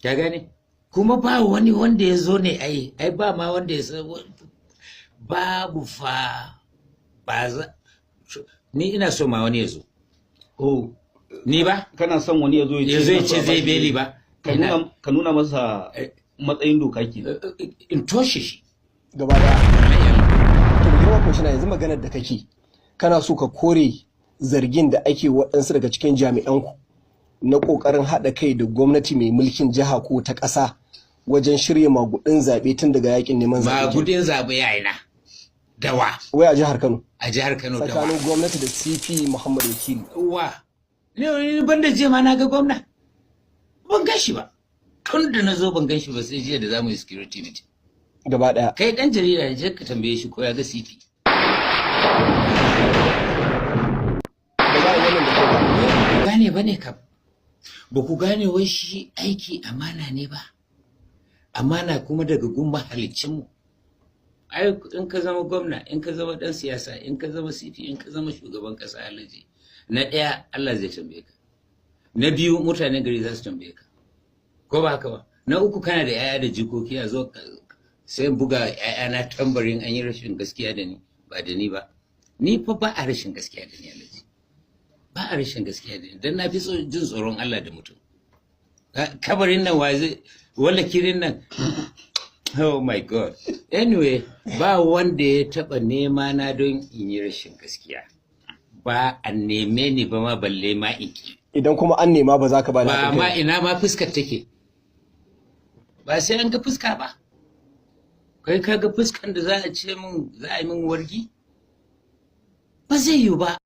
Ka gane? Kuma ba wani wanda ya zo ne, ai ba ma wanda ya san babu fa. Ba za ni ina so ma wani ya zo. Oh. Ni ba? Kana son wani ya zo? Ya zo ya ce zai beli ba? Ka nuna masa matsayin doka ke. In toshe shi. Gaba daya. To, girma kwamishina, yanzu maganar da kake, kana so ka kore zargin da ake waɗansu daga cikin jami'anku na ƙoƙarin haɗa kai da gwamnati mai mulkin jiha ko ta ƙasa wajen shirya magudin zaɓe tun daga yakin neman zaɓe. Magudin zaɓe ya ina? Dawa? Wai a jihar Kano. A jihar Kano, dawa? Tsakanin gwamnati da CP Muhammad Wakili. Wa? Ne ban da jiya ma na ga gwamna. Ban gan shi ba. Tun da na zo ban gan shi ba sai jiya da zamu yi security meeting. Gaba ɗaya. Kai dan jarida ne, je ka tambaye shi ko ya ga CP. Ba za a yi wannan da kai ba. Gane ba ne kam. Ba ku gane wai shi aiki amana ne ba. Amana kuma daga gun mahaliccinmu. Ai in ka zama gwamna, in ka zama dan siyasa, in ka zama CP, in ka zama shugaban kasa, alaji. Na ɗaya, Allah zai tambaye ka. Na biyu, mutanen gari za su tambaye ka. Ko ba haka ba? Na uku, kana da 'ya'ya da jikoki. A zo sai in buga 'ya'yana tambarin an yi rashin gaskiya da ni, ba da ni ba. Ni fa ba a rashin gaskiya da ni, alaji. Ba a rashin gaskiya da ni, dan na fi jin tsoron Allah da mutum. Kabarin nan wa zai wala kirin nan? Oh my God. Anyway, ba wanda ya taba nema na don in yi rashin gaskiya. Ba a neme ni ba ma, balle ma in ki. Idan kuma an nema, ba za ka ba da Ba haɗin ma kai. Ina ma fuskar take? Ba sai an ga fuska ba. Kai ka ga fuskan da za a ce min za a yi min wargi? Ba zai yiwu ba.